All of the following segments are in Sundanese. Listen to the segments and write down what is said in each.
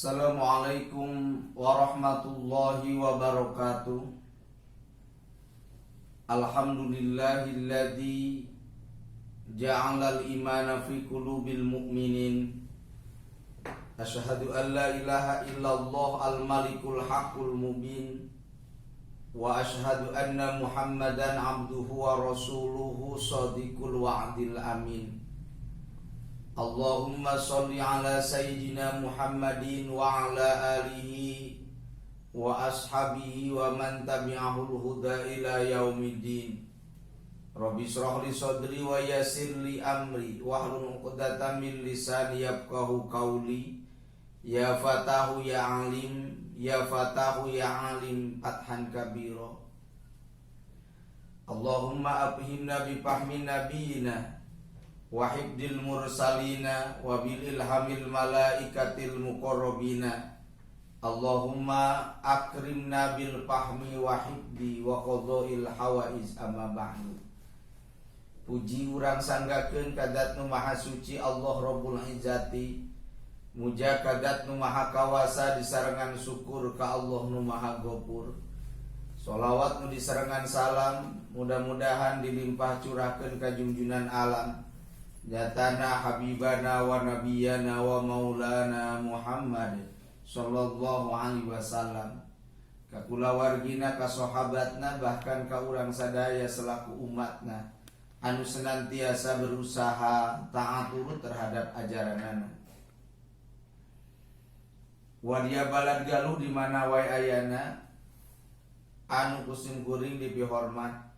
Assalamualaikum warahmatullahi wabarakatuh. Alhamdulillahilladzi ja'ala al-imana fi qulubil mu'minin. Asyhadu an la ilaha illallah al-malikul haqqul mubin. Wa asyhadu anna Muhammadan abduhu wa rasuluhu shadiqul wa'dil amin. Allahumma sholli ala sayyidina Muhammadin wa ala alihi wa ashabihi wa man tabi'ahul huda ila yaumiddin. Rabbi shrah li sadri wa yassir li amri wahlul 'uqdatam min lisani yafqahu qawli. Ya fatahu ya alim, ya fatahu ya alim fathan kabira. Allahumma afhimna bi fahmi nabiyina wa hibdil mursalina wa bil ilhamil malaikatil muqarrabina. Allahumma akrimna bil fahmi wa hibdi wa qadail hawaiz, amma ba'du. Puji urang sanggakeun ka Dat nu Maha Suci, Allah Rabbul Izzati. Muja ka Dat nu Maha Kawasa, disarengan syukur ka Allah nu Maha Gopur. Solawat nu disarengan salam mudah-mudahan dilimpah curahkeun ka junjunan alam, nyatana habibana wa nabiyana wa maulana Muhammad sallallahu alaihi wasallam, ka kulawargina, ka sahabatna, bahkan ka urang sadaya selaku umatna anu senantiasa berusaha taat turut terhadap ajaranana. Wadia balad Galuh di mana wae ayana, anu ku sim kuring dipihormat.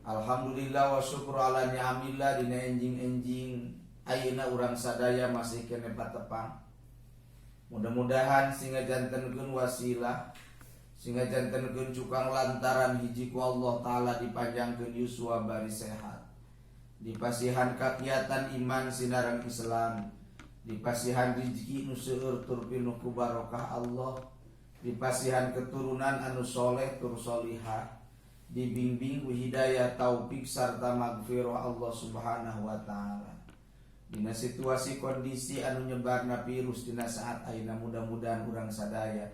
Alhamdulillah wa syukur ala ni'amillah, dina enjing-enjing ayeuna urang sadaya masih keneh patepang. Mudah-mudahan sehingga jantenkeun wasilah, sehingga jantenkeun cukang lantaran hiji ku Allah Ta'ala dipanjangkeun yuswa bari sehat, dipasihan kakiatan iman sinareng Islam, dipasihan rizki nu seueur tur pinuh ku barokah Allah, dipasihan keturunan anu soleh tur solihah, dibimbing ku hidayah, taufik, sarta magfirah Allah Subhanahu wa Ta'ala. Dina situasi kondisi anu nyebarna virus dina saat ayeuna, mudah-mudahan urang sadaya,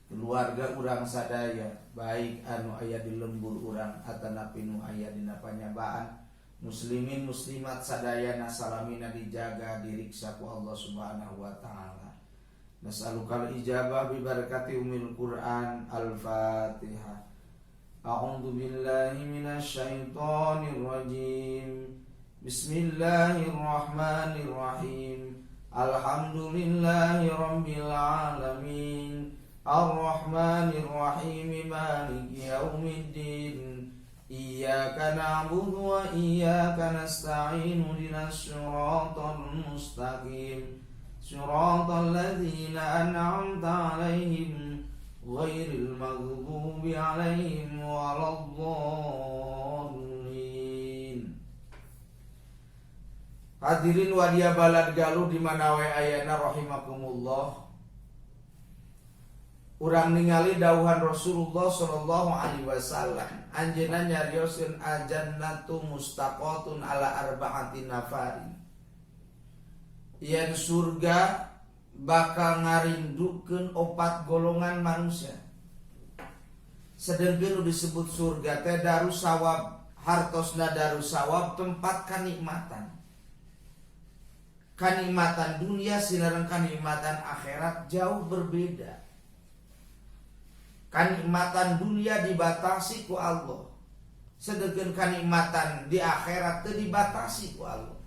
keluarga urang sadaya, baik anu aya di lembur urang atanapi nu aya dina panyabaan, muslimin muslimat sadayana salamina dijaga, diriksa ku Allah Subhanahu wa Ta'ala. Nas'alukal ijabah bi barakati umil Quran. Al-Fatihah. A'udzu billahi minasyaitonir rajim. Bismillahirrahmanirrahim. Alhamdulillahi rabbil alamin. Arrahmanir rahim, maliki yaumiddin. Iyyaka na'budu wa iyyaka nasta'in, ihdinas siratal mustaqim. Siratal ladzina an'amta 'alaihim ghairil maghdubi 'alaihim waladdallin. Hadirin wadia balad Galuh di mana wae ayana, rahimakumullah. Urang ningali dauhan Rasulullah sallallahu alaihi wasallam. Anjeunna nyarioskeun, "Al-jannatu mustaqatun ala arba'ati nafarin." Yen surga bakal ngarindukeun opat golongan manusia. Sedengkeun nu disebut surga teh darussawab, hartosna darussawab tempat kanikmatan. Kanikmatan dunia sinareng kanikmatan akhirat jauh berbeda. Kanikmatan dunia dibatasi ku Allah, sedangkan kanikmatan di akhirat teu dibatasi ku Allah.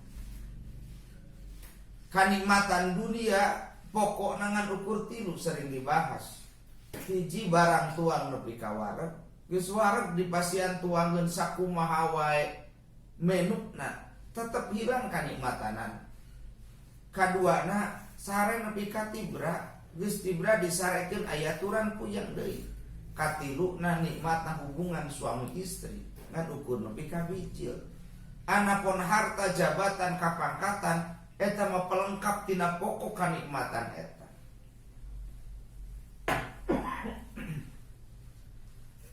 Kanikmatan dunia pokok ngan ukur tilu, sering dibahas. Hiji, barang tuang nepi ka wareg. Geus wareg, dipasihan tuangeun sakumaha wae menuna, tetep hilang kanikmatanan. Kaduana, sare nepi ka tibra. Geus tibra, disarekeun aya aturan, puyeng deui. Katiluna, nikmatna hubungan suami istri ngan ukur nepi ka bijil. Anapun harta, jabatan, kapangkatan, eta mah pelengkap tina pokok kanikmatan eta.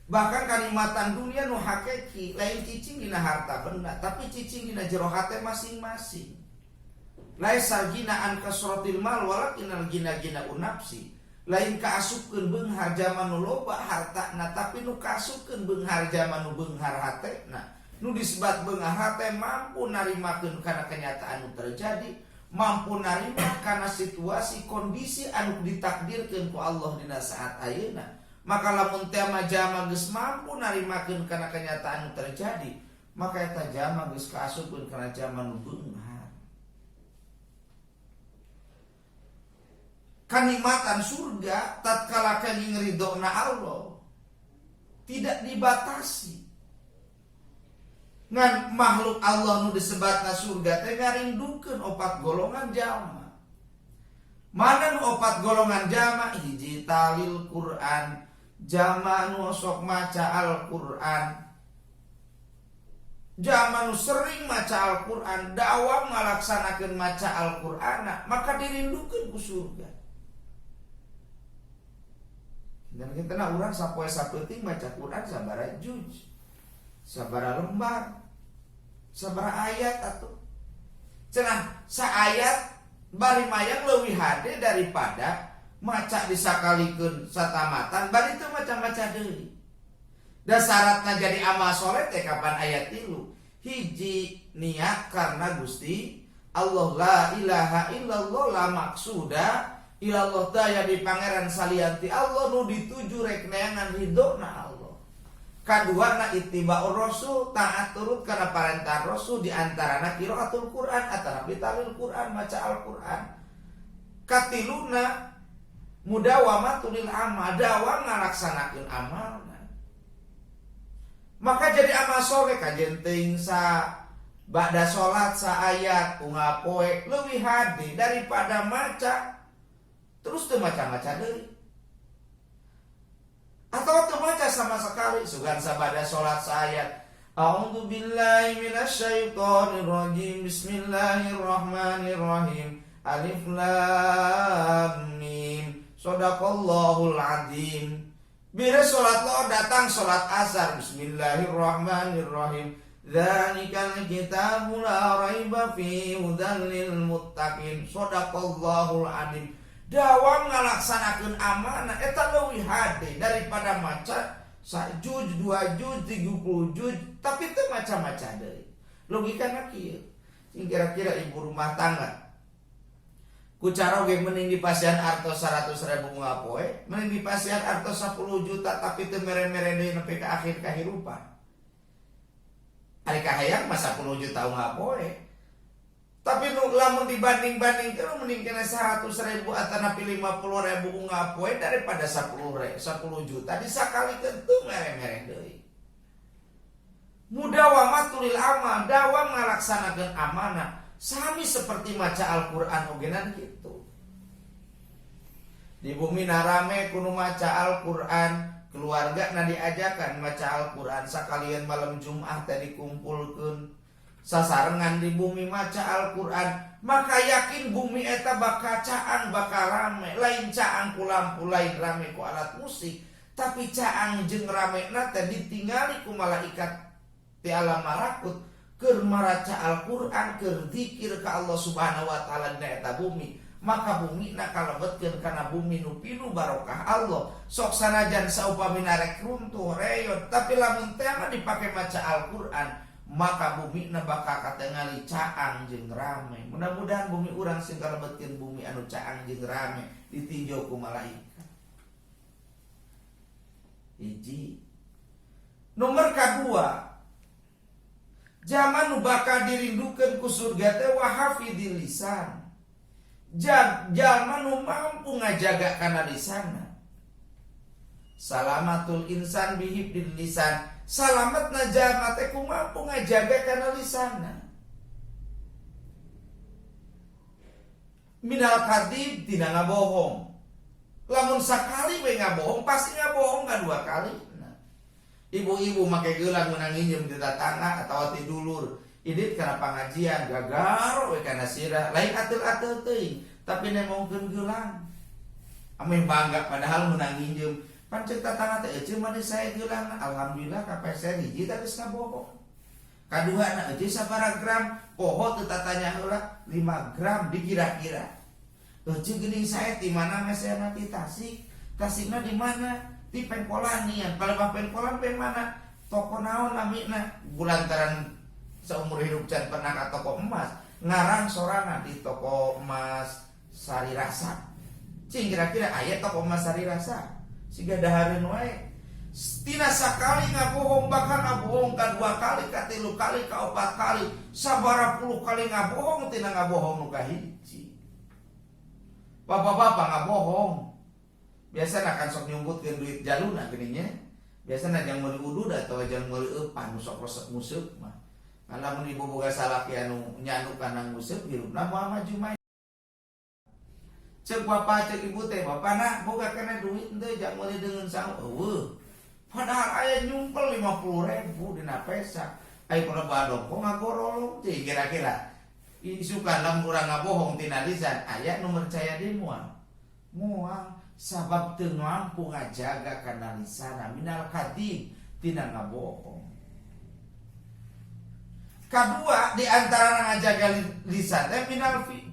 Bahkan kanikmatan dunia nu hakiki lain cicing dina harta benda, tapi cicing dina jero hate masing-masing. Laisal ghina an kasratil mal walakinal ghina ghina nafsi. Lain kaasupkeun beunghar jalma nu loba hartana, tapi nu kaasupkeun beunghar jalma nu beunghar hatena. Nu disebat beunghar hate mampu narimakeun kana kenyataan nu terjadi, mampu narima kana situasi kondisi anu ditakdirkeun ku Allah dina saat ayeuna. Maka lamun teh mah jalma geus mampu narimakeun kana kenyataan nu terjadi, maka eta jalma geus kaasupkeun kana jalma nu beunghar. Kanikmatan surga tatkala kenging ridhona Allah tidak dibatasi. Ngan makhluk Allah nu disebatna surga teh ngarindukeun opat golongan jalma. Mana nu opat golongan jalma? Hiji, talil Quran, jalma nu sok maca Al-Quran. Jalma nu sering maca Al-Quran, dawam ngalaksanakeun maca Al-Qur'ana, maka dirindukeun ku surga. Dan kita na urang sapoe sapeuting maca Quran sabaraha juz, sabaraha lembar, sabaraha ayat atuh. Cenah saayat bari mayang leuwih hade daripada maca disakalikeun satamatan bari teu maca-maca deui. Da syaratna jadi amal soleh teh kapan ayat 3. Hiji, niat karena Gusti Allah, la ilaha illallah la maksuda ilallah, daya di pangeran salianti Allah nu dituju rek neangan ridona Allah. Kadua na ittiba'ur rasul, taat turut kana parentah rasul, di antarana qiraatul Quran atau talil Quran, maca Al-Quran. Katiluna mudawamatul amal, dawam ngalaksanakeun amalna. Maka jadi amal soleh kajen teuing sa ba'da salat saayat unggal poe leuwih hade daripada maca terus teu maca-maca deui. Atau teu maca sama sekali, sugan sabada salat saayat. A'udzu billahi minasyaitonir rajim. Bismillahirrahmanirrahim. Alif lam mim. Shadaqallahul azim. Bila salat lo datang salat asar. Bismillahirrahmanirrahim. Dzalikal kitabu la raiba fihi hudan lil muttaqin. Shadaqallahul azim. Dawam ngalaksanakeun amanah eta leuwih hade daripada maca sajuz, 2 juz, 30 juz tapi teu maca-maca deui. Logikana kieu. Sing kira-kira ibu rumah tangga ku caroge mending dipasihan artos 100 ribu ngapoe, mending dipasihan artos 10 juta tapi teu mere-mere deui nepi ka akhir kahirupan. Ari kahayang mah 10 juta ngapoe. Tapi nu lamun dibanding-bandingkeun mending kena 100 ribu atau napi 50 ribu ngapoe daripada 10 ribu, 10 juta disakalikeun teu mere-mere deui. Mudawamatul amal, dawam ngalaksanakeun amanah. Sami seperti maca Al-Qur'an ogenan gitu. Di bumi narame kudu maca Al-Qur'an, keluarga na diajakan maca Al-Qur'an sakalian malam Jumat teh dikumpulkeun. Sasarengan di bumi maca Al-Qur'an, maka yakin bumi eta bakal caang, bakal rame. Lain caang ku lampu, lain rame ku alat musik, tapi caang jeung rame na teh ditingali ku malaikat ti alam malakut keur maraca Al-Qur'an, keur zikir ka Allah Subhanahu wa taala dina eta bumi. Maka bumi na kalebetkeun kana bumi nu pinuh barokah Allah. Sok sanajan saupamina rek runtuh reyot, tapi lamun teh mah dipake maca Al-Qur'an, maka bumi na bakal katengali caang jeung rame. Mudah-mudahan bumi urang sing kalebetkeun bumi anu caang jeung rame ditinjau ku malaikat. Hiji. Nomor kadua, zaman nu bakal dirindukeun ku surga teh wa hafidil lisan. Jalma nu mampu ngajaga kana lisana. Salamatul insan bihibdil lisan. Salamatna jalma teh ku mampu ngajaga kana lisana. Minal kadib, tina ngabohong. Lamun sakali we ngabohong pasti ngabohong kadua kali. Nah, ibu-ibu make gelang menang nginjem di tetangga atau ti dulur. Idit kana pangajian gagar we kana sirah, lain ateul-ateul teuing, tapi nemongkeun gelang. Ameh bangga padahal menang nginjem. Pan ceuk tetangga teh euceu mah saya gelang. Alhamdulillah kapeser hiji teh geus ngabohong. Kaduana euceut sabaraha gram, poho teu tatanya heula 5 gram dikira-kira. Euceut geuning sae ti mana meserna ti Tasik, Tasikna di mana? Ti Pengkolan nian, palebah Pengkolan pe mana? Toko naon namina? Bulantaran seumur hidup can pernah ka toko emas, ngarang sorangan di toko emas Sari Rasa. Cing kira-kira aya toko emas Sari Rasa? Siga dahareun wae. Tina sakali ngabohong bakal ngabohong ka dua kali, ka tilu kali, ka opat kali, sabara puluh kali ngabohong tina ngabohong nu kahiji. Bapak-bapak ngabohong. Biasana kan sok nyunggutkeun duit jaluna geuning nya. Biasana jang meuli udud atau jang meuli eupan nu sok resep nguseup mah. Lamun ibu boga salaki anu nyanu kana nguseup hirupna moal maju-maju. Cek bapak cek ibu teh, bapak nak boga kana duit henteu jang meuli deungeun sangu eueuh. Padahal aya nyumpel 50.000 dina pesak. Ayo kalau badoko ngagorolong teh kira-kira. Isukan lamun urang ngabohong tina lisan aya nu percaya deui moal. Moal sabab teu mampu ngajaga kana lisana minal kadzib tina ngabohong. Kadua di antara ngajaga lisan teh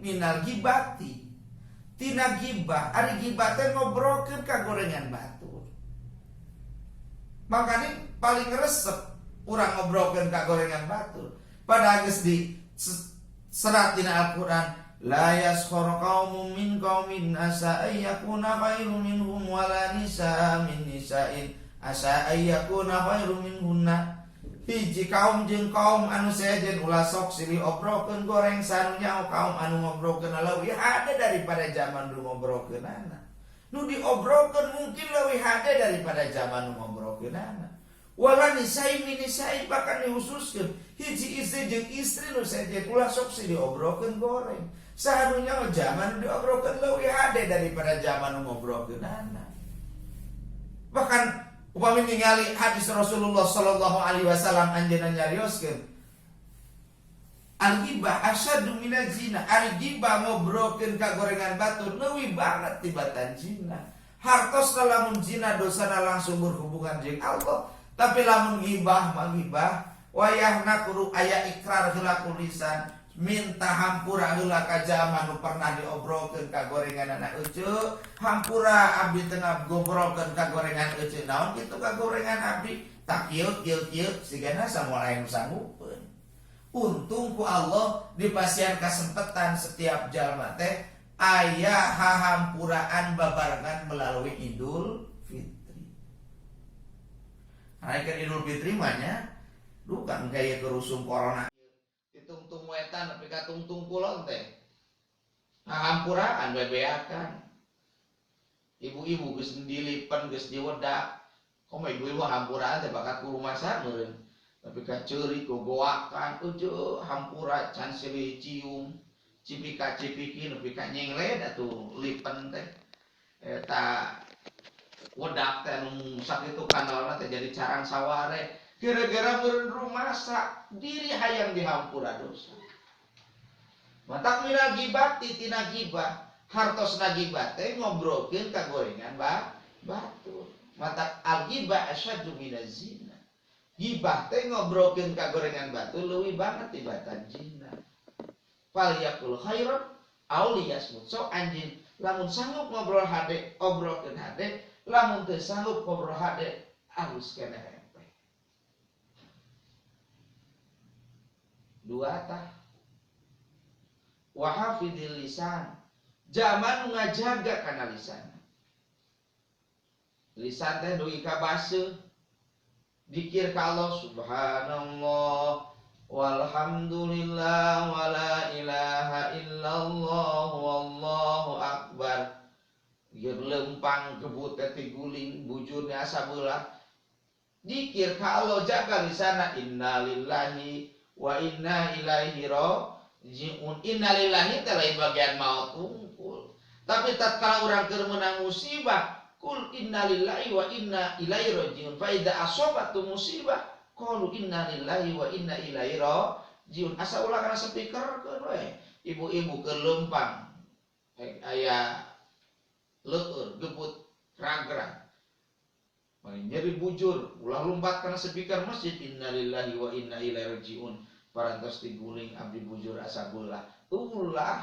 minal gibati. Tina gibah, ari gibah teh ngobrolkeun ka gorengan batur. Makanya paling resep urang ngobrolkeun ka gorengan batur. Padahal geus di serat dina Al-Qur'an, la yaskhar qaumun min qaumin asa ay yakuna khairum minhum wala nisa min nisa'in asa ay yakuna khairum minhunna. Hiji kaum jeung kaum anu sejen ulah sok silih obrolkeun goreng sanunya kaum anu ngobrolkeun leuwih hade daripada zaman nu ngobrolkeunana. Nu diobrolkeun mungkin leuwih hade daripada zaman nu ngobrolkeunana. Wala nisai min nisai bahkan dihususkeun hiji istri jeung istri nu sejen ulah sok silih obrolkeun goreng. Saharunya zaman nu diobrolkeun leuwih hade daripada zaman nu ngobrolkeunana. Bahkan upami ningali hadis Rasulullah sallallahu alaihi wasallam anjeunna nyarioskeun al-ghibah asyaddu minaz zina. Al-ghibah ngobrolkeun ka gorengan batur leuwih banget tibatan zina. Hartosna lamun zina dosana langsung berhubungan jeung Allah, tapi lamun ghibah mah ghibah wayahna kudu aya ikrar heula ku lisan, minta hampura heula ka jalma nu pernah diobrolkeun ka gorengan anak ece, hampura abdi teu ngobrolkeun ka gorengan ece naon kitu ka gorengan abdi tak kieu kieu kieu sigana samoal aya nu sanggupeun. Untung ku Allah dipasihan kesempatan setiap jalma teh aya hahampuraan babarengan melalui Idul Fitri. Karena Idul Fitri mah nya dukan gaya kerusum corona. Ditungtung wetan nepi ka tungtung kulon teh. Hahampuraan bebeakan. Ibu-ibu geus dilipen geus diwedak. Komo ibu-ibu hampuraan teh bakat ku rumasa meureun. Tapi ka ceurik gogoakan eueuh hampura can silih cium. Cipika cipiki nepi ka nyengled atuh lipen teh. Eta wedak teh nu sakitu kanalna teh jadi carang saware. Gara-gara meureun rumasa diri hayang dihampura dosa. Matak minal gibati tina gibah, hartosna gibah teh ngobrolkeun ka gorengan batur. Matak al gibah asyaddu minaz zina. Gibah teh ngobrolkeun ka gorengan batur leuwih banget tibatan zina. Fal yaqul khairan aw liyasmut. Sok anjeun lamun sanggup ngobrol hade, obrolkeun hade, lamun teu sanggup ngobrol hade, alus keneh hempe. Dua tah. Wa hafidhil lisan. Zaman ngajaga kana lisan. Lisan teh dugi ka baseuh. Dikir ka Allah subhanallah walhamdulillah wala ilaha illallah wallahu akbar. Ieu lempang kebut teh tiguling bujurnya asa beulah. Dikir ka Allah jaga lisana innalillahi wa inna ilaihi rajiun. Innalillahi teh lain bagian maut unggul. Tapi tatkala urang keur meunang musibah, kul innalillahi wa inna ilaihi rajiun. Fa idza asabatu musibah qalu innalillahi wa inna ilaihi rajiun. Asa ulah kana speaker keun we. Ibu-ibu keur lempang aya leueur gebut ranggrang. Mani nyeri bujur, ulah lumpat kana speaker masjid innalillahi wa inna ilaihi rajiun. Parantos diguling abdi bujur asa beulah. Ulah.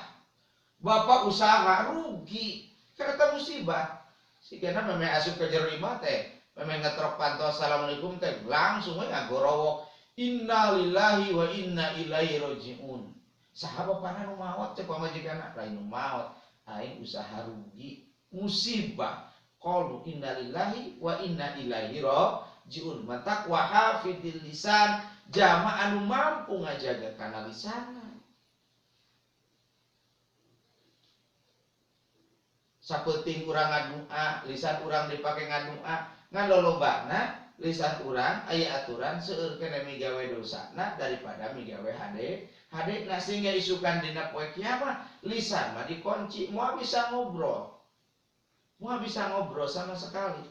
Bapak usaha rugi karena musibah. Sigana memeh asup ka jero imah teh, memeh ngetrok panto assalamualaikum teh langsung we ngagorowok innalillahi wa inna ilaihi rajiun. Saha bapana nu maot cek pamajikanna, lain nu maot, aing usaha rugi, musibah. Qalu innalillahi wa inna ilaihi rajiun. Matak wa hafidil lisan, jama anu mampu ngajaga kana lisanna. Sapenting urang ngadua, lisan urang dipake ngadua, ngan lolobana lisan urang aya aturan seueur keneh migawe dosana daripada migawe hade. Hade na sehingga isukan dina poe kiamat lisan mah dikunci, moal bisa ngobrol. Moal bisa ngobrol sama sekali.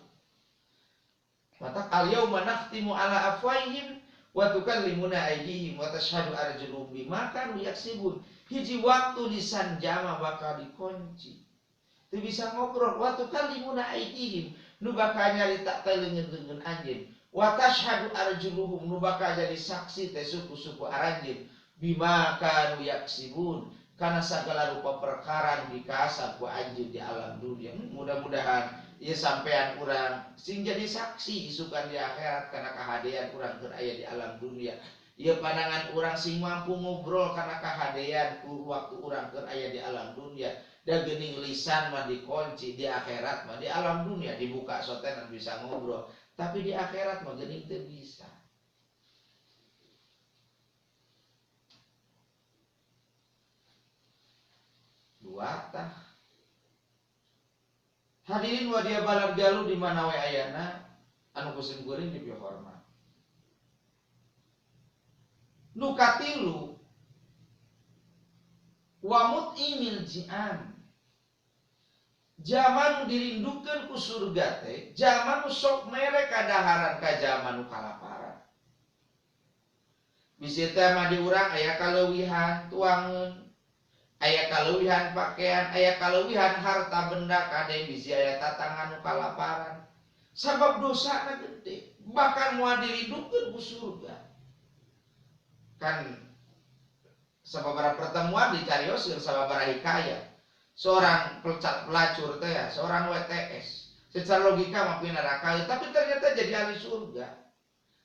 Mata al-yauma nakhtimu ala afwahihim wa tukallimuna aydihim wa tashhadu arjuluhum bima kanu yaksibun. Hiji waktu lisan jama bakal dikunci. Teu bisa ngobrol wa tukallimuna aydihim nu bakal nyarita teh leungeun-leungeun anjeun. Wa tashhadu arjuluhum nu bakal jadi saksi teh suku-suku aranjeun bima kanu yaksibun. Karena segala rupa perkara nu dikasab ku anjeun di alam dunia. Mudah-mudahan ieu sampean urang sing jadi saksi isukan di akhirat karena kahadean urang keur aya di alam dunia. Ieu pandangan urang sing mampu ngobrol karena kahadean ku waktu urang keur aya di alam dunia. Da geuning lisan mah dikunci di akhirat mah di alam dunia dibuka sotenan bisa ngobrol, tapi di akhirat mah geuning teu bisa. Dua tah. Hadirin wadia balad galuh di mana we ayana anu kusim kuring dipihormat. Nu katilu wa mut'imil ji'an. Zaman nu dirindukeun ku surga teh, zaman nu sok mere kadaharan ka zaman nu kalaparan. Bisi teh mah di urang aya kaleuwihan tuangeun, aya kaleuwihan pakaian, aya kaleuwihan harta benda kade bisi aya tatangan nu kalaparan. Sabab dosana gede, bahkan moal dirindukeun ku surga. Kan sababaraha pertemuan dicarioskeun sababaraha hikayat. Seorang pelacur teh ya, seorang WTS. Secara logika mah neraka, tapi ternyata jadi ahli surga.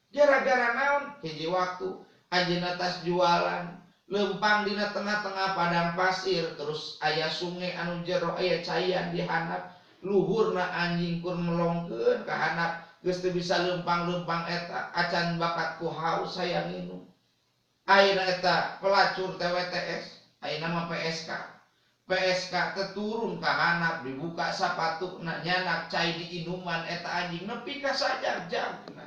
Gara-gara naon? Hiji waktu anjeunna tas jualan, lempang dina tengah-tengah padang pasir, terus aya sungai anu jero, aya caian di handap, luhurna anjing kur melongkeun ka handap, geus teu bisa lempang-lempang eta, acan bakat ku haus hayang nginum. Ayeuna eta pelacur teh WTS, ayeuna mah PSK. PSK teturun ka handap, dibuka sapatuna, nyanak cai di inuman eta anjing nepi ka sajag-jagna.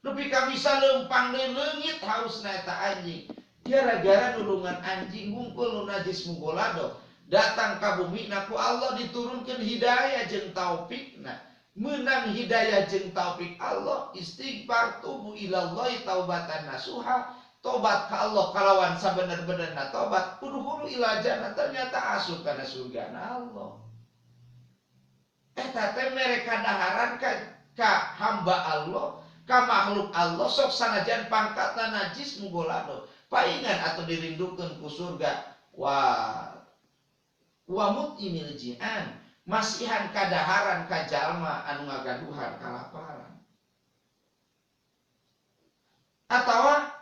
Nepi ka bisa lempang deui leungit hausna eta anjing. Gara-gara nulungan anjing hungkul nu najis mugolado datang ka bumi na ku Allah diturunkeun hidayah jeung taufikna. Menang hidayah jeung taufik Allah, istighfar tubu ilallahi taubatan nasuha, tobat ka Allah kalawan sabener-benerna tobat, udhulu ila jannah, ternyata asup kana surgana Allah. Eta teh mere kadaharan ka hamba Allah, ka makhluk Allah sok sanajan pangkatna najis mugolado. Paingan atau dirindukeun ku surga wa mut'imil ji'an, masihan kadaharan ka jalma anu ngagaduhan kalaparan. Atawa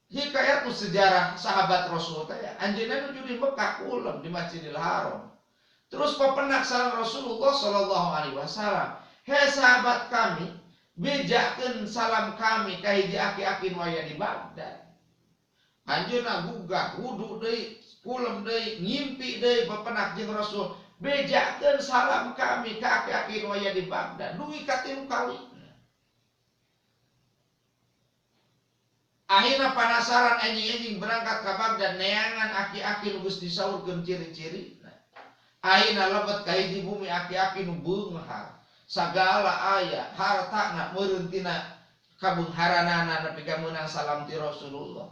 hikayat sejarah sahabat Rasul teh anjeunna nuju di Mekah kulem di Masjidil Haram. Terus pepenak salam Rasulullah sallallahu alaihi wasallam, "Hei sahabat kami, bejakeun salam kami ka hiji aki-aki nu aya di Baghdad." Anjeunna gugah wudu deui, kulem deui, ngimpi deui pepenak jeung Rasul, bejakeun salam kami ka aki-aki nu aya di Baghdad dugi ka 3 kali. Akhirna panasaran anjing-anjing berangkat ka Baghdad neangan aki-aki nu geus disaurkeun ciri-ciri. Akhirna lebet ka hiji bumi aki-aki nu beunghar, sagala aya hartana meureun tina kabeungharanana nepi ka meunang salam ti Rasulullah.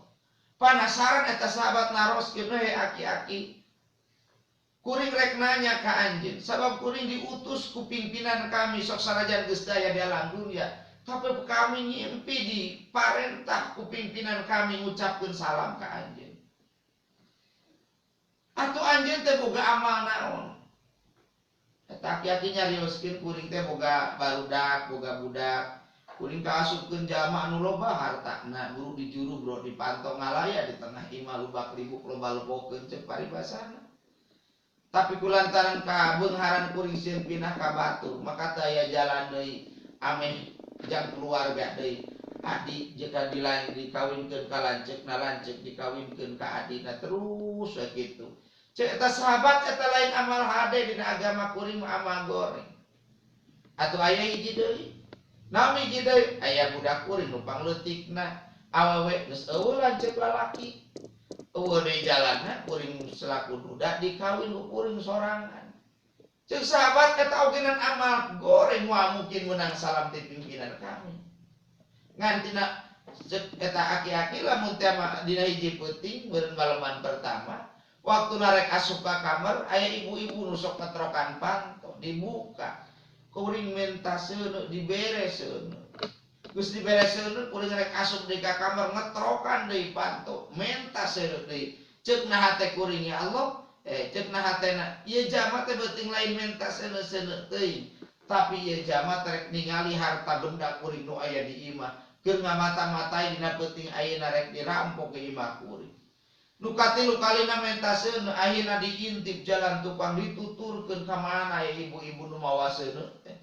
Panasaran eta sahabat naroskeun, "Hei aki-aki, Kuring rek nanya ka anjeun sabab kuring diutus ku pimpinan kami sok sanajan geus daya di alam dunia, tapi kami nyimpi di parentah ku pimpinan kami ngucapkeun salam ka anjeun. Atuh anjeun teh boga amal naon? Eta aki-aki nyarioskeun kuring teh boga barudak, boga budak. Kuring kaasupkeun jalma anu loba hartana, buru dijuru bro dipantong ngalaya di tengah imah lubak libuk loba lebokeun ceuk paribasana. Tapi kulantaran kabeungharan kuring sieun pindah ka batur, maka teu aya jalan deui ameh jang keluarga deui. Adi jika dikawinkeun ka lanceukna, lanceuk dikawinkeun ka adina terus we kitu. Ceuk eta sahabat eta lain amal hade dina agama kuring mah amal goreng. Atuh aya hiji deui. Naon hiji deui? Aya budak kuring nu pangleutikna awewe geus eueuh lanceuk lalaki. Eueuh deui jalanna kuring selaku duda dikawin ku kuring sorangan. Ceuk sahabat eta ogenan amal goreng moal mungkin meunang salam ti pimpinan kami. Ngan tina ceuk eta aki-aki lamun teh mah dina hiji peuting meureun maleman pertama waktu narek asup ka kamar aya ibu-ibu nu sok ngetrokan panto dibuka kuring menta seuneu dibere seuneu. Geus dibere seuneu kuring rek asup deui ka kamar ngetrokan deui panto menta seuneu deui. Ceuk na hate kuring ya Allah, ceuk na hatena ieu jalma teh beuting lain menta seuneu-seuneu teuing, tapi ieu jalma teh rek ningali harta benda kuring nu aya di imah keur ngamata-matai dina peuting ayeuna rek dirampok ke imah kuring. Nu katilu kalina menta seuneu ayeuna diintip jalan tukang dituturkeun ka mana ya ibu-ibu nu mawa seuneu teh.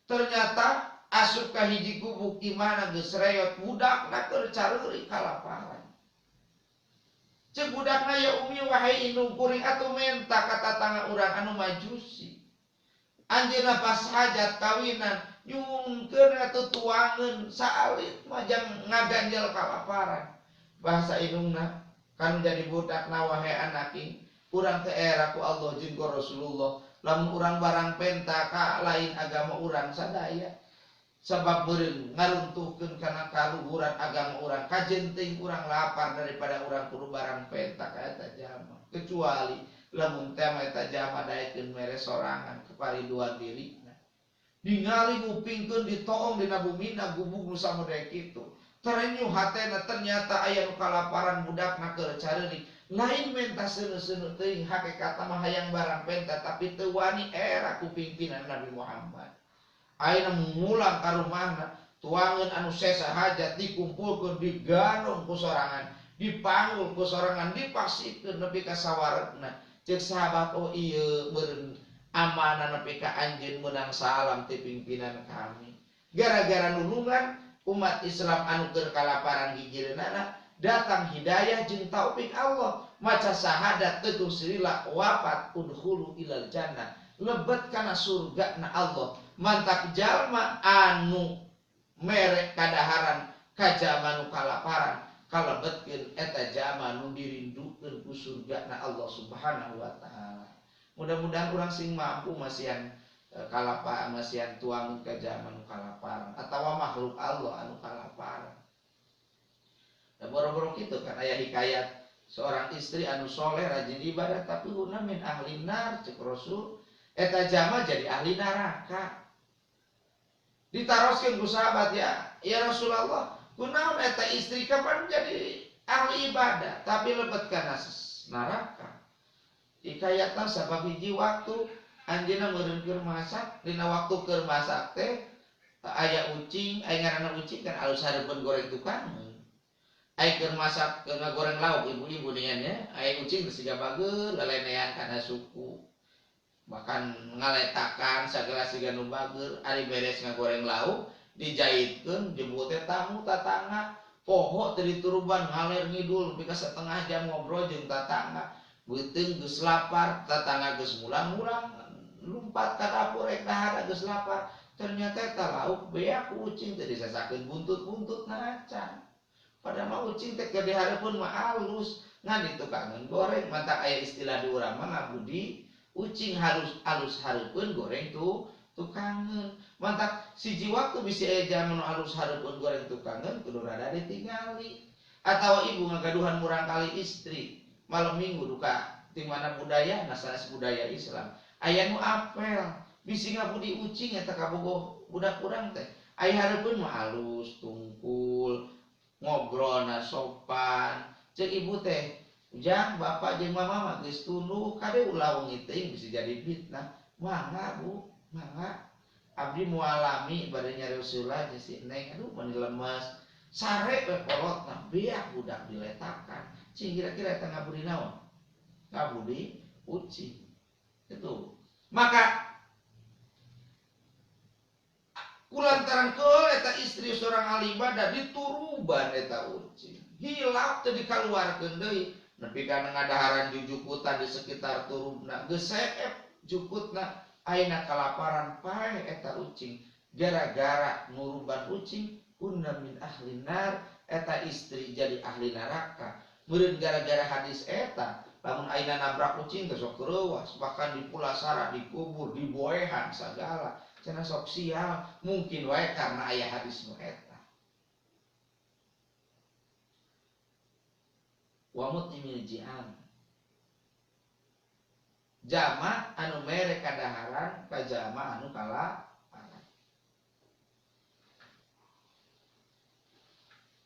Ternyata asup ka hiji gubuk imahna geus reyot budakna keur careurik kalaparan. Ceuk budakna ya umi wahai indung kuring atuh menta ka tatangga urang anu majusi. Anjeunna pas hajat kawinan nyungkeun atuh tuangeun saalit mah jang ngaganjel kalaparan. Bahasa indungna kan jadi budakna wahai anak urang teh era ku Allah jeung ku Rasulullah lamun urang barang penta ka lain agama urang sadaya. Sabab meureun ngaruntuhkeun kana kaluhuran agama urang kajenting urang lapar daripada urang kudu barang penta ka eta jalma kecuali lamun teh mah eta jalma daekeun mere sorangan kepariduan dirina ningali ngupingkeun ditoong dina bumina gubug nu samodeh kitu terenyuh hatena ternyata aya nu kalaparan budakna keur careurik lain menta seuneu-seuneu teuing hakikatna mah hayang barang penta tapi teu wani era ku pimpinan Nabi Muhammad. Ayeuna mulang ka rumahna tuangeun anu sesa hajat dikumpulkeun diganong ku sorangan dipanggul ku sorangan dipasikeun nepi ka sawaregna. Ceuk sahabat oh ieu meureun amanah nepi ka anjeun meunang salam ti pimpinan kami. Gara-gara nulungan umat Islam anu keur kalaparan gigireunana datang hidayah jeung taufik Allah maca syahadat teguh sirila wafat udkhulu ilal jannah lebet kana surga na Allah. Mantak jalma anu mere kadaharan ka jalma nu kalaparan kalebetkeun eta jalma nu dirindukeun ku surga na Allah Subhanahu wa taala. Mudah-mudahan urang sing mampu masihan kalapa masihan tuang ka jalma nu kalaparan atawa makhluk Allah anu kalaparan. Da boro-boro kitu kan aya hikayat seorang istri anu soleh rajin ibadah tapi huna min ahli nar ceuk Rasul eta jalma jadi ahli neraka. Ditaroskeun ku sahabat ya, ya Rasulullah, kunaon eta istri kapan jadi ahli ibadah tapi lebet kana neraka. Hikayatna sabab hiji waktu anjeunna meureun keur masak, dina waktu keur masak teh aya ucing, aya ngaranna ucing kan alus hareupeun goreng tukang. Aya keur masak keur ngagoreng lauk ibu-ibu dengan ya, aya ucing teh siga bageul lelenean kana suku. Bahkan ngaletakan sagala siga nu bager ari beres ngagoreng lauk dijaitkeun jebut teh tamu tatangga poho teh dituruban ngaler ngidul nepi ka setengah jam ngobrol jeung tatangga beuteung geus lapar tatangga geus mulang-mulang lumpat ka dapur rek dahar geus lapar ternyata eta lauk beak ku ucing teh disasakeun buntut-buntut na acan padahal mah ucing teh keur dihareupeun mah alus ngan ditukangeun goreng mantak aya istilah di urang mah ngabudi ucing harus alus hareupeun goreng tuh tukangeun mantak siji waktu bisi aya jalma nu alus hareupeun goreng tukangeun kudu rada ditingali atawa ibu ngagaduhan murang kali istri malam minggu duka Di mana budaya na sanes budaya Islam. Aya nu apel, bisi ngabudi ucing eta kabogoh budak urang teh. Aya hareupeun mah alus, tungkul, ngobrolna sopan. Ceuk ibu teh, "Ujang, bapak jeung mama mah geus tunduh, kade ulah wengi teuing bisi jadi fitnah." Mangga, Bu, mangga. Abdi moal lami bade nyarios heula jeung si Neng, aduh mani lemes. Sare we kolotna, beak budak diletakan. Cing kira-kira eta ngabudi naon? Ngabudi ucing. Itu. Maka kulantaran keul eta istri seorang ahli ibadah dituruban eta ucing. Hilap teu dikaluarkeun deui. Nepi ka ngadaharan jujukutan di sekitar turubna, geus seep jukutna, ayeuna kalaparan paeh eta ucing. Gara-gara nguruban ucing kunna min ahli nar, eta istri jadi ahli neraka. Meureun gara-gara hadis eta, lamun ayeuna nabrak ucing teh sok reuas, bahkan dipulasara, dikubur, diboehan sagala. Cenah sok sial, mungkin wae karena aya hadis nu eta. Wa mut'imil ji'an. Jama anu mere kadaharan ka jama anu kalaparan.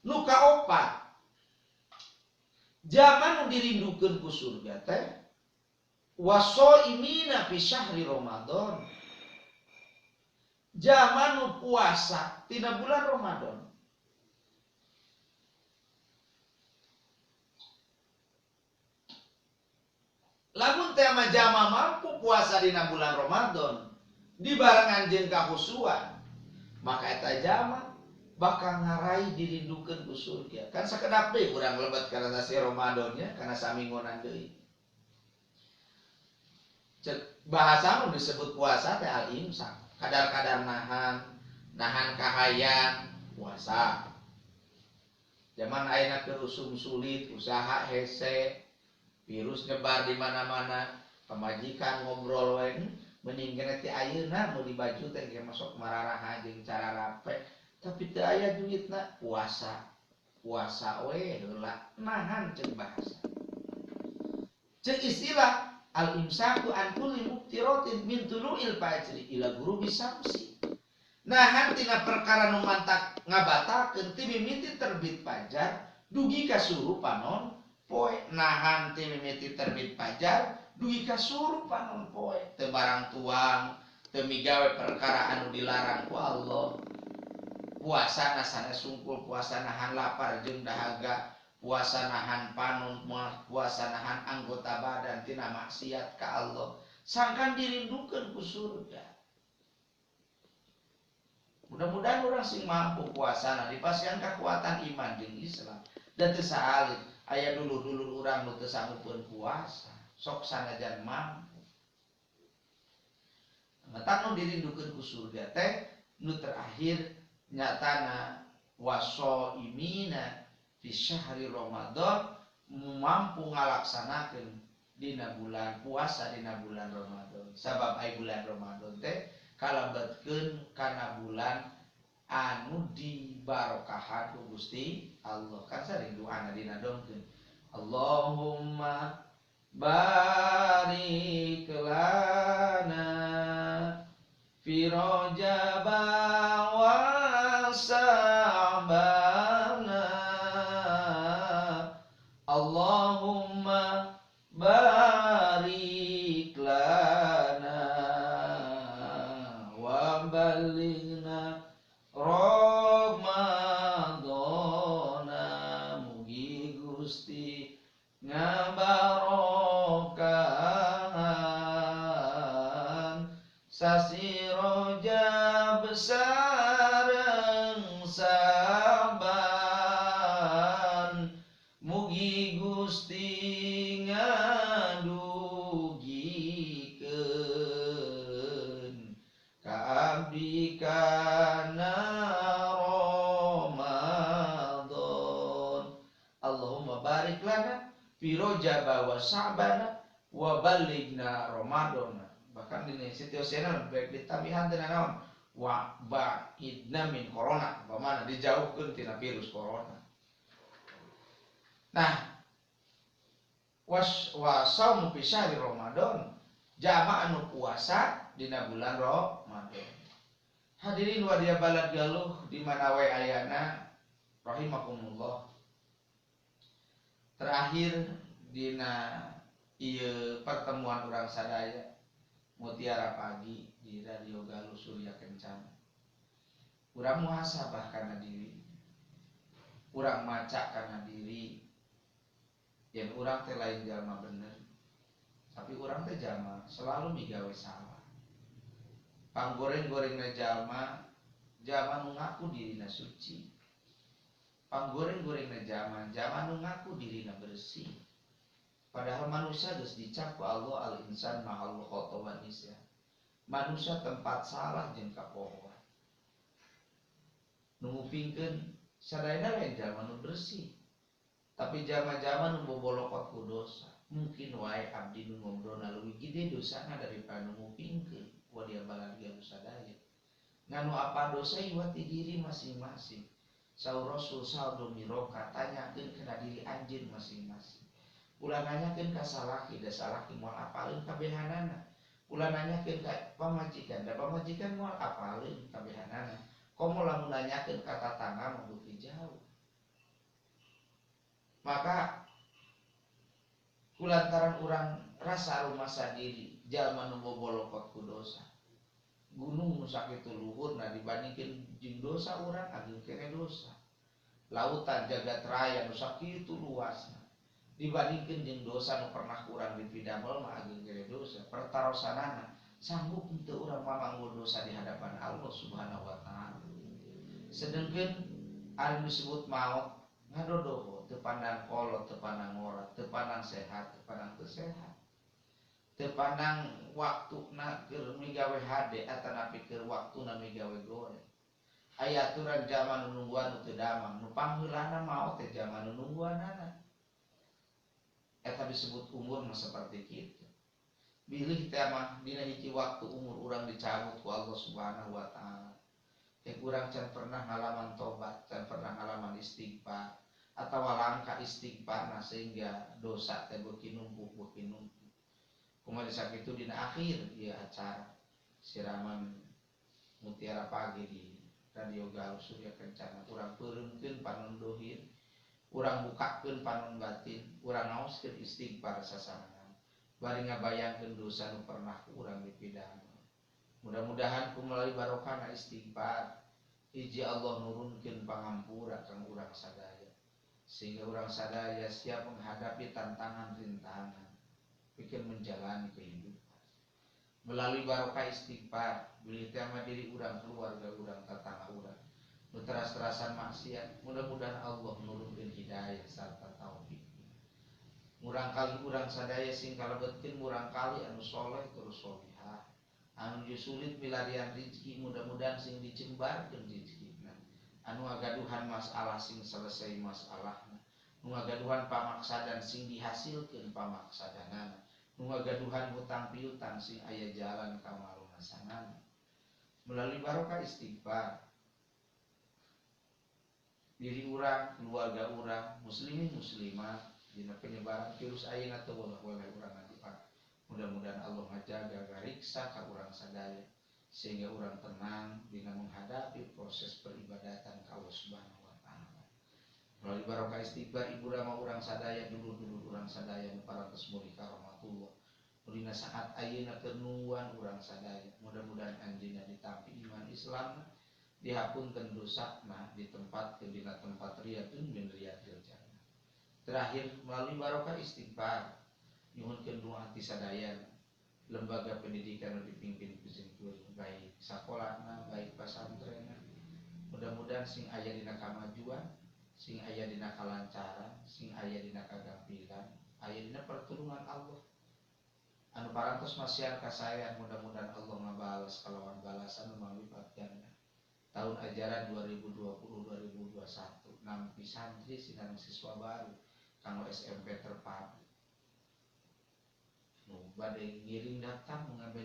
Nu kaopat, jama nu dirindukeun ku surga teh wasoimina fi syahri Ramadan. Jama nu puasa tina bulan Ramadan. Lamun teh mah jama mampu puasa dina bulan Ramadan dibarengan jeung kahusuan, maka eta jama bakal ngarai dirindukeun ku surga. Kan sakedap deui urang lebet kana sasi Ramadannya, kana saminggonan deui. Cek bahasa nu disebut puasa teh al-imsak, kadar-kadar nahan, nahan kahayang, puasa. Zaman ayeuna keur usum sulit, usaha hese, virus nyebar di mana-mana, pamajikan ngobrol we, mending kena ti ayeuna meuli baju teh ge masuk mararaha jeung cara rape. Tapi teu aya duitna, puasa. Puasa we heula, nahan ceuk bahasa. Ceuk istilah al-imsaku an kulli muftiratin min tulu'il fajri ila ghurubi syamsi. Nahan tina perkara nu mantak ngabatalkeun ti mimiti terbit fajar dugi ka suruh panon poe. Nahan ti mimiti terbit fajar dugi ka suruh panon poe. Teu barang tuang, teu migawe perkara anu dilarang ku Allah. Puasa sanes sungkul, puasa nahan lapar jeung dahaga, puasa nahan panon, puasa nahan anggota badan tina maksiat ka Allah, sangkan dirindukeun ku surga. Mudah-mudahan urang sing mampu puasana dipasihan kekuatan iman jeung Islam. Dan teu saalit aya dulur-dulur urang nu teu sanggupeun puasa, sok sanajan mampu. Matak nu dirindukeun ku surga teh nu terakhir nyatana wasoimina fi syahri Ramadan, mampu ngalaksanakeun dina bulan puasa dina bulan Ramadan. Sabab ai bulan Ramadan teh kalebetkeun kana bulan anu dibarokahan ku Gusti Allah. Kan sering doana dina dongkeun, Allahumma barik lana fi Rajab wa Sa'bana, Allahumma barik lana wa balighna Ramadana. Mugi Gusti ngabarokahan sasi Rajab sareng Saban, mugi Gusti ngadugikeun ka abdi kana Ramadan. Allahumma barik lana fi Rajab wa Sa'bana wa balighna Ramadana. Bahkan di situasina baik ditambihan tina naon wa ba'idna min corona, pamana dijauhkeun tina virus corona. Nah, Was wa saumu fi syahri Ramadan, jalma anu puasa dina bulan Ramadan. Hadirin wadia balad Galuh di mana wae ayana, rahimakumullah. Terakhir dina ieu pertemuan urang sadaya Mutiara Pagi di Radio Galuh Surya Kencana, urang muhasabah kana diri, urang maca kana diri yang urang teh lain jalma bener, tapi urang teh jalma selalu migawe salah. Panggoreng-gorengna jalma, jalma nu ngaku dirina suci. Panggoreng-gorengna jalma, jalma nu ngaku dirina bersih. Padahal manusia geus dicap ku Allah, al insan mahallul khata wa nisyan, manusia tempat salah jeung kapohoan. Nu ngupingkeun sadayana lain jalma nu bersih, tapi jalma-jalma nu bobolokot ku dosa. Mungkin wae abdi nu ngobrolna leuwih gede dosana daripada nu ngupingkeun wadia balad Galuh sadaya. Ngan nu apa dosa ieu ti diri masing-masing. Saur Rasul, sal domiroka, tanyakeun kana diri anjeun masing-masing. Ulah nanyakeun ka salaki, da salaki moal apaleun kabehanana. Ulah nanyakeun ka pamajikan, da pamajikan moal apaleun kabehanana. Komo lamun nanyakeun ka tatangga mah beuki jauh. Maka kulantaran urang rasa rumasa diri jalma nu bobolokot ku dosa, gunung nu sakitu luhurna dibandingkeun jeung dosa urang ageung keneh dosa. Lautan jagat raya nu sakitu luasna dibandingkeun jeung dosa nu pernah urang dipidamel mah ageung keneh dosa. Pertarosanana, sanggup henteu urang mamanggo dosa di hadapan Allah Subhanahu wa taala? Sedengkeun ari disebut maot ngadodoho, teu pandang kolot, teu pandang ngora, teu pandang sehat, teu pandang teu sehat, teu pandang waktuna keur migawe hade atanapi keur waktuna migawe goreng. Aya aturan jalma nu nungguan nu teu damang, nu pangheulana maot teh jalma nu nungguanana. Eta disebut umur mah seperti kitu. Bilih teh mah dina hiji waktu umur urang dicabut ku Allah Subhanahu wa taala, teh urang can pernah ngalaman tobat, can pernah ngalaman istighfar atau langka istighfarna, sehingga dosa teh beuki numpuk, beuki numpuk. Kumaha sakitu dina akhir ieu acara siraman Mutiara Pagi di Radio Galuh Surya Kencana, urang peureumkeun panon dohir, urang bukakeun panon batin, urang ngaoskeun istighfar sasarengan bari ngabayangkeun dosa nu pernah ku urang dipidamel. Mudah-mudahan ku melalui barokahna istighfar, hiji Allah nurunkeun pangampura kang urang sadaya, sehingga urang sadaya siap menghadapi tantangan rintangan pikeun menjalani kehidupan. Melalui barokah istighfar, bilih teh diri urang, keluarga urang, tetangga urang nu teras-terasan maksiat, mudah-mudahan Allah nurunkeun hidayah sarta taufik. Murangkali urang sadaya sing kalebetkeun murangkali anu soleh terus solihah. Anu sulit milarian rizki, mudah-mudahan sing dijembarkeun rizkina. Anu ngagaduhan masalah sing selesai masalahna. Nu ngagaduhan pamaksadan sing dihasilkeun pamaksadanana. Nu ngagaduhan hutang piutang sing aya jalan ka malunasanana. Melalui barokah istighfar, diri urang, keluarga urang, muslimin muslimat dina penyebaran virus ayeuna teu boleh urang ngadoa. Mudah-mudahan Allah ngajaga gariksa ka urang sadaya sehingga urang tenang dina menghadapi proses peribadatan ka Allah Subhanahu wa taala. Melalui barokah istighfar, ibu rama urang sadaya, dulur-dulur urang sadaya nu parantos mulih ka rahmatullah. Dina saat ayeuna keur nungguan urang sadaya, mudah-mudahan anjeunna ditampi iman Islam, dihapunten dosana, ditempatkeun dina tempat riyadun min riyadil jannah. Terakhir, melalui barokah istighfar, nyuhunkeun doa ti sadayana lembaga pendidikan nu dipimpin ku simkuring, baik sakolana baik pasantrenna, mudah-mudahan sing aya dina kamajuan, sing aya dina kalancaran, sing aya dina kagampilan, aya dina pertulungan Allah. Anu parantos masihan kasaean, mudah-mudahan Allah ngabales kalawan balasan nu manglipat ganda. Tahun ajaran 2020-2021 nampi santri sinareng siswa baru kanggo SMP terpadu. Nu bade ngiring daftar, nu bade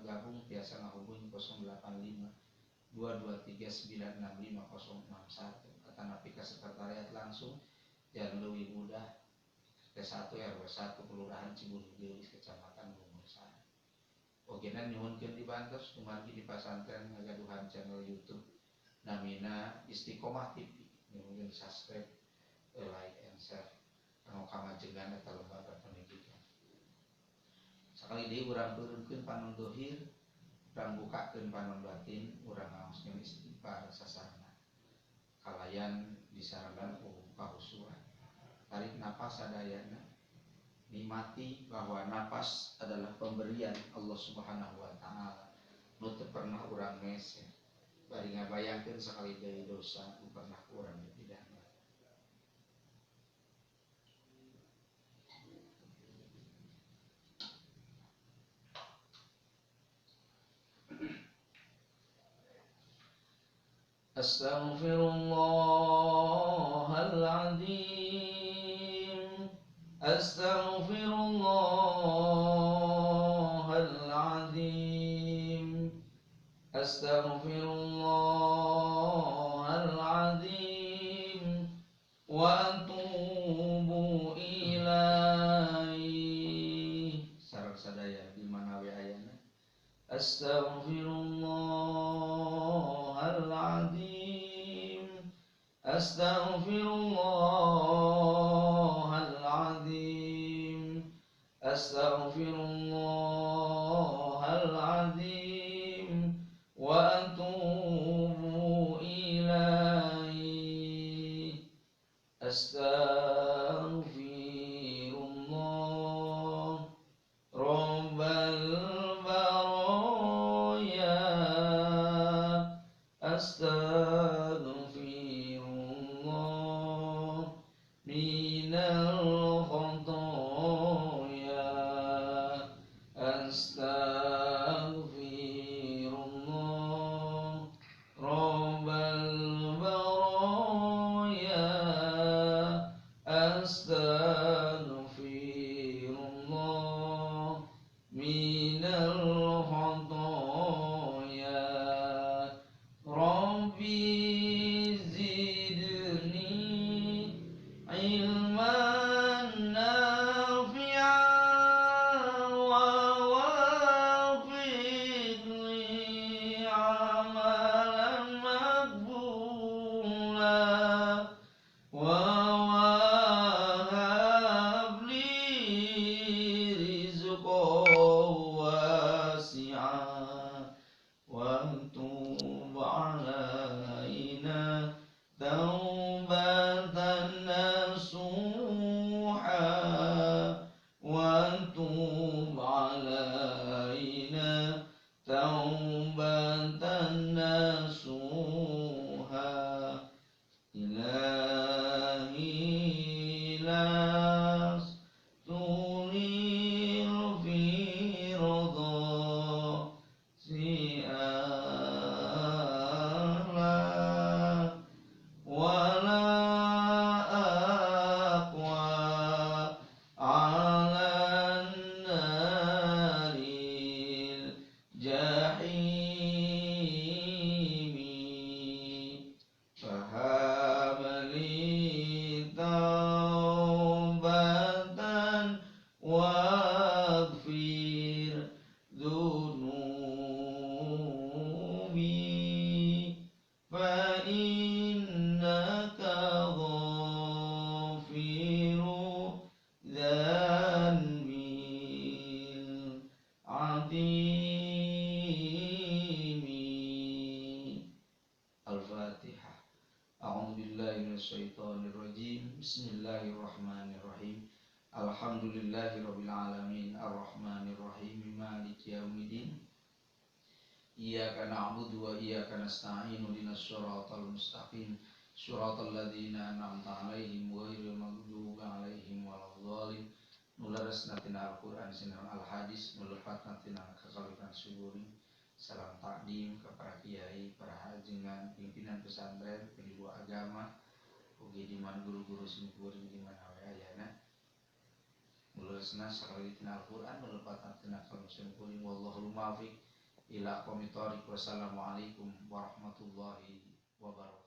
gabung, tiasa ngahubungi 085 223 965 061 atanapi ka sekretariat langsung, jalan leuwih mudah. Ke RT 1 RW 1 Kelurahan Cibuluh Geulis Kecamatan Bungursari. Ogena nyuhunkeun dibantos kumargi di pasantren ngagaduhan channel YouTube namina Istiqomah TV. Nyuhunkeun subscribe, like and share kanggo kamajengan eta lembaga pendidikan. Sakali deui urang peureumkeun panon dohir, urang bukakeun panon batin, urang ngaoskeun istighfar sasarna. Kalayan disaranan ku kahusuan. Tarik napas sadayana, nikmati bahwa napas adalah pemberian Allah Subhanahu wa taala. Nu teu pernah urang meser. Bari ngabayangkeun sakali deui dosa nu pernah urang dipidana. Astaghfirullahal azim, astaghfirullahal azim, astaghfirullahal azim wa atubu ilaihi. Sareng sadaya di mana we ayana. Astaghfirullahal azim, astaghfirullahal azim, astaghfirullahal azim wa atubu ilaihi. Astaghfirullah rabbal baraya, astaghfirullah minal khotoya, astaghfirullah rabbal baraya, astaghfirullah minal khotoya. Rabbi zidni ilman nafi'an wa wafiqni amalan maqbula wa wahab li rizqan wasi'an wa tub alaina taubatan nasuha wa tub alaina taubatan nasuha. Ilahi lastu lil firdausi ahla wala aqwa ala naril jahimi. Fahab li taubatan waghfir dzunubi fa innaka ghafiru dzanbil azimi. Al-Fatihah. A'udzu billahi minasyaitonir rajim. Bismillahirrahmanirrahim. Alhamdulillahirabbil alamin arrahmanir rahim maliki yaumiddin. Iyyaka na'budu wa iyyaka nasta'in ihdinas siratal mustaqim siratal ladzina an'amta 'alaihim ghairil maghdubi 'alaihim waladdallin. Nularesna tina Al-Qur'an sinareng Al-Hadis, nulepatna tina kakalikan suguring. Salam takdim ke para kiai, para hajengan, pimpinan pesantren, penyuluh agama, ugi di mana guru-guru simkuring di mana we ayana. Nuleresna sakali tina Al-Qur'an, nulepatna tina kakalikan simkuring. Wallahul muwaffiq ila aqwamit thoriq. Wassalamualaikum warahmatullahi wabarakatuh.